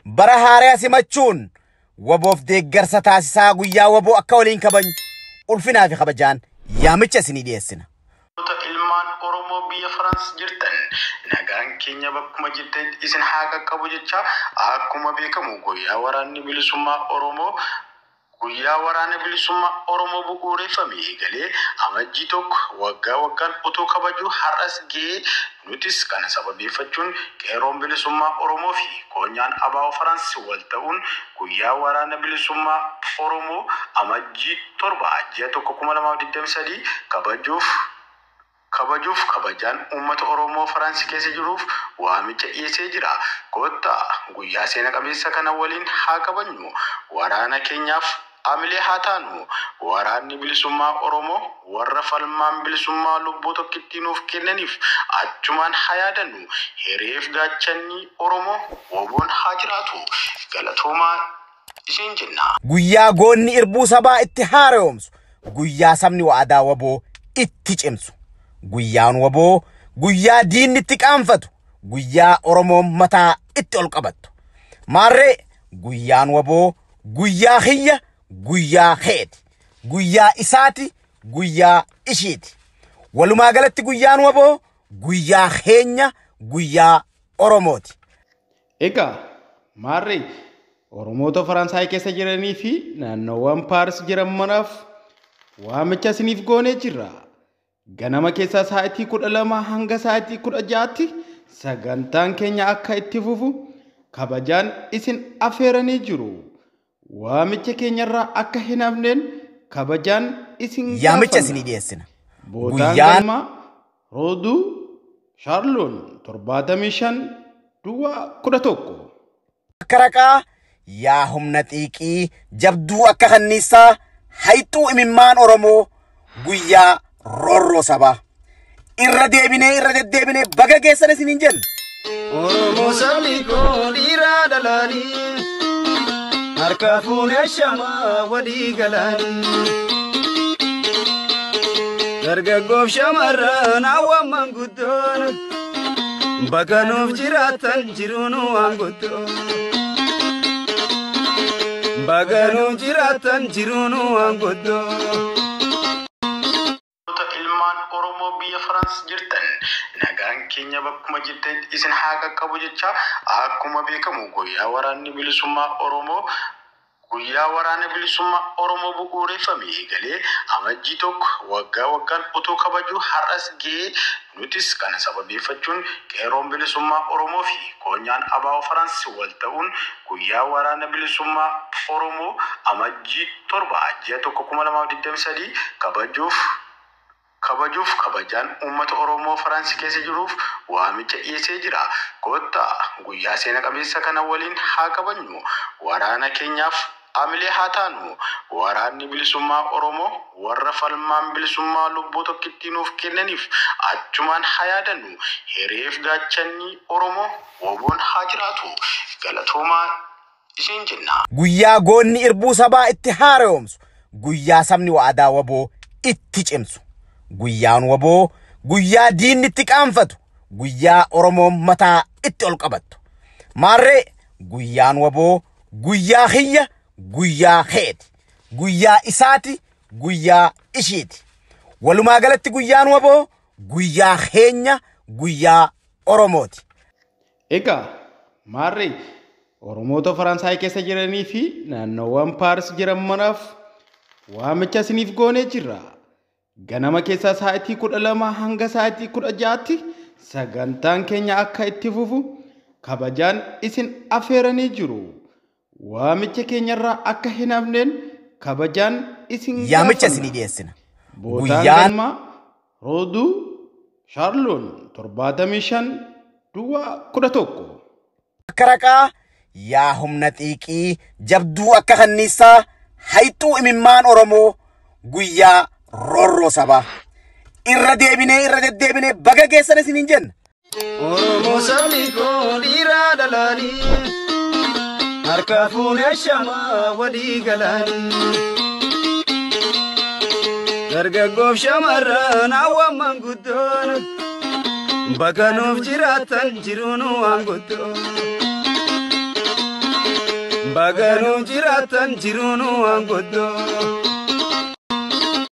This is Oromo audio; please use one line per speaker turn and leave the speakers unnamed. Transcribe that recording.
Bara haaraa simachuun WBOf deeggarsa taasisaa guyyaa WBO akka waliin kabajnu ulfinaa fi kabajaan yaamicha isinii dhiyeessina.
Ilmaan Oromoo biyya Firaans jirtan, nagaan keenya bakkuma jirtanitti isin haa qaqqabu jecha, akkuma beekamu guyyaa waraana bilisummaa Oromoo bu'uureffame eegalee Amajjii 1 waggaa waggaan otoo kabajuu har'as ga'ee. Nutis kana sababeeffachuun Qeerroon Bilisummaa Oromoo fi Koonyaan ABO Firaans wal ta'uun guyyaa waraana bilisummaa Oromoo Amajjii 7 ji'a 1 2023 kabajuuf kabajaan uummata Oromoo Firaansi keessa jiruuf waamicha dhiyeessee jira. Kottaa guyyaa seena qabeessa kana waliin haa kabajnu. Waraana keenyaaf amilee haa taanu. Waraanni bilisummaa Oromoo warra falmaan bilisummaa lubbuu tokkittii nuuf kennaniif achumaan haa yaadannu. Hireef gaachanni Oromoo WBOn haa jiraatu. Galatoomaa isin jenna.
Guyyaa goonni irbuu sabaa itti haaromsu. Guyyaa sabni waadaa WBO itti cimsu. Guyyaan WBO guyyaa diinni itti qaanfatu. Guyyaa Oromoon mataa itti ol qabattu. Maarree, guyyaan WBO guyyaa kiyya, guyyaa keeti. Guyyaa isaati, guyyaa ishiiti. Walumaa galatti guyyaan WBO guyyaa keenya, guyyaa Oromooti.
Egaa maarree, Oromoota Faransaay keessa jiranii fi naannoowwan Paaris jiran maraaf waamicha isiniif goonee jirra. Ganama keessaa sa'aatii 12 hanga sa'aatii 16tti sagantaan keenya akka itti fufu kabajaan isin affeeranii jiru. Waamicha keenyarraa akka hin hafneen kabajaan isin
Yaamicha isinii dhiyeessina.
Bootaan galmaa Rooduu Shaarloon 75 duwwaa 11.
Akka raqaa yaa humna xiiqii jabduu akka kanniisaa hayxuu imimmaan Oromoo guyyaa roorroo sabaa. Irra deebinee irra deddeebinee baga geessan isiniin jenna.
Oromoo sabni koo dhiiraa dhalaanii harka fuunee shamaa walii galaanii. Dargaggoof shamarran hawwan manguddoon bakka nuuf jiraatan jiruun waan guddoo. Bakka nuuf jiraatan jiruun waan guddoo.
Ilmaan Oromoo biyya Firaans jirtan, nagaan keenya bakkuma jirtanitti isin haa qaqqabu jecha, akkuma beekamu guyyaa waraana bilisummaa Oromoo bu'uureffame eegalee Amajjii 1 waggaa waggaan otoo kabajuu har'as ga'ee. Nutis kana sababeeffachuun Qeerroon Bilisummaa Oromoo fi Koonyaan ABO Firaans wal ta'uun guyyaa waraana bilisummaa Oromoo Amajjii 7 ji'a 1 2023 kabajuuf kabajaan uummata Oromoo Firaansi keessa jiruuf waamicha dhiyeessee jira. Kottaa guyyaa seena qabeessa kana waliin haa kabajnu. Waraana keenyaaf amilee haa taanu. Waraanni bilisummaa Oromoo warra falmaan bilisummaa lubbuu tokkittii nuuf kennaniif achumaan haa yaadannu. Hireef gaachanni Oromoo WBOn haa jiraatu. Galatoomaa isin jenna.
Guyyaa goonni irbuu sabaa itti haaromsu. Guyyaa sabni waadaa WBO itti cimsu. Guyyaan WBO guyyaa diinni itti qaanfatu. Guyyaa Oromoon mataa itti ol qabattu. Maarree, guyyaan WBO guyyaa kiyya, guyyaa keeti. Guyyaa isaati, guyyaa ishiiti. Walumaa galatti guyyaan WBO guyyaa keenya, guyyaa Oromooti.
Egaa maarree, Oromoota Faransaay keessa jiranii fi naannoowwan Paaris jiran maraaf waamicha isiniif goonee jirra. Ganama keessaa sa'aatii 12 hanga sa'aatii 16tti sagantaan keenya akka itti fufu kabajaan isin affeeranii jiru. Waamicha keenyarraa akka hin hafneen kabajaan isin
Yaamicha isinii dhiyeessina.
Bootaan galmaa Rooduu Shaarloon 75 duwwaa 11.
Akka raqaa yaa humna xiiqii jabduu akka kanniisaa hayxuu imimmaan Oromoo guyyaa roorroo sabaa. Irra deebinee irra deddeebinee baga geessan isiniin jenna.
Oromoo sabni koo dhiiraa dhalaanii harka fuunee shamaa walii galaanii. Dargaggoof shamarran hawwan manguddoon bakka nuuf jiraatan jiruun waan guddoo. Baganuu jiraatan jiruun waan guddoo.